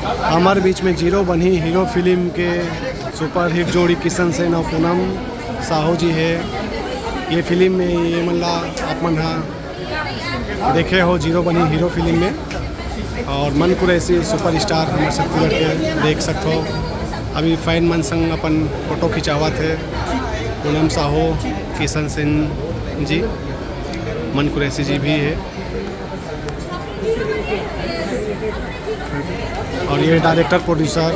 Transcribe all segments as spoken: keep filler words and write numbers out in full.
हमर बीच में जीरो बनही हीरो फिल्म के सुपरहिट जोड़ी किशन सेन और पूनम साहू जी हे। ये फिल्म में ये मन ला आप मन हा देखे हो जीरो बनही हीरो फिल्म में, और मन कुरैशी सुपरस्टार हमर छत्तीसगढ़ के देख सकत हो। अभी फैन मन संग अपन फोटो खिंचावत हे पूनम साहू, किशन सेन जी, मन कुरैशी जी भी हे। और ये डायरेक्टर प्रोड्यूसर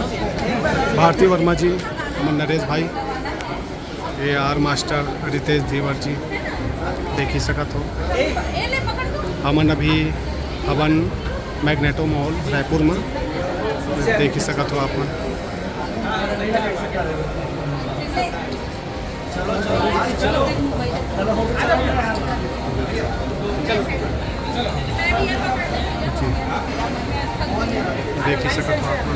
भारती वर्मा जी, हमर नरेश भाई, ये आर मास्टर रितेश धीवर जी, देखी सकत हो। हमन अभी हवन मैग्नेटो मॉल रायपुर में, देखी सकत हो आप मन। जी, देखी सकत हो आप मन।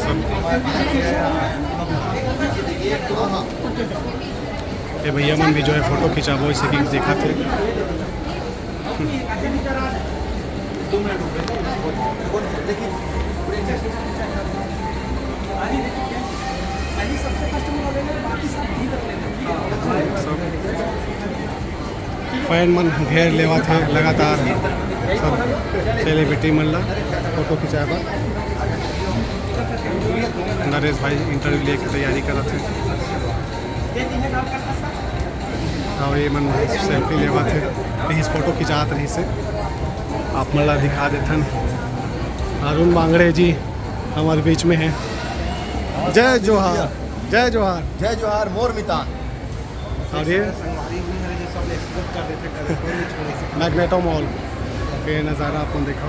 सब ये भैया मन भी जो है फोटो खिंचाबो इसे कि देखत हे। फैन मन घेर लेवत हे लगातार, सब सेलिब्रिटी मन ला फोटो खिंचाए बर। नरेश भाई इंटरव्यू लेके तैयारी करत हे। और ये मन सेल्फी लेवत हे, इस फोटो खिंचात रहिस हे। आप मन ला दिखा देथन, अरुण बांगड़े जी हमारे बीच में है। जय जोहार, जय जोहार। जय जोहार, मोर मितान। और ये संगवारी भी है जो सब एक्सपोर्ट कर देते, कर देते, कोई नहीं छोड़े से। मैग्नेटो मॉल के नज़ारा अपन देखो।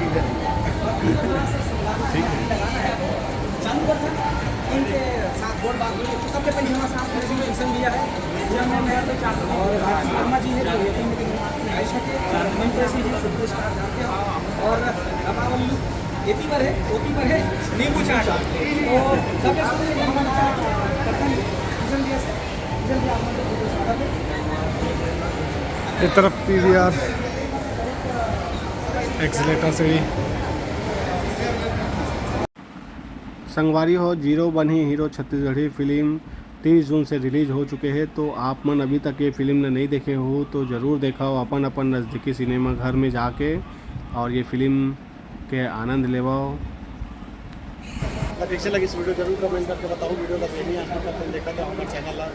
ठीक है। चालू कर था, इनके साथ गोड़ बात हुई, तो सबके पहले हमारे साथ में रिजर्वेशन लिया है। जब मैं गया तो चार और राखी वर्मा जी है, जो ये फिल्म के निर्माता हैं, आयुष के, मिंटू जी, सुपरस्टार जानते हो, और रमावली, एती पर है, ओती पर है, नींबू चाट। तो सबके साथ में हमारा रिजर्वेशन लिया से, रिजर्वेशन लिया, आप लोगों को स्वागत है। एक तरफ पीवीआर एक्सीलेटर सीढ़ी। संगवारी हो, जीरो बनही हीरो छत्तीसगढ़ी फिल्म तीस जून से रिलीज हो चुके हे, तो आप मन अभी तक ये फिल्म ल नहीं देखे हो तो जरूर देखव अपन अपन नज़दीकी सिनेमा घर में जाके और ये फिल्म के आनंद लेवव। अगर कैसे लगी इस वीडियो जरूर कमेंट करके बताओ। वीडियो का प्रेमी आदमी का तुम देखा था हमारे चैनल ला।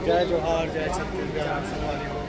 जय जोहार, जय छत्तीसगढ़, संगवारी हो।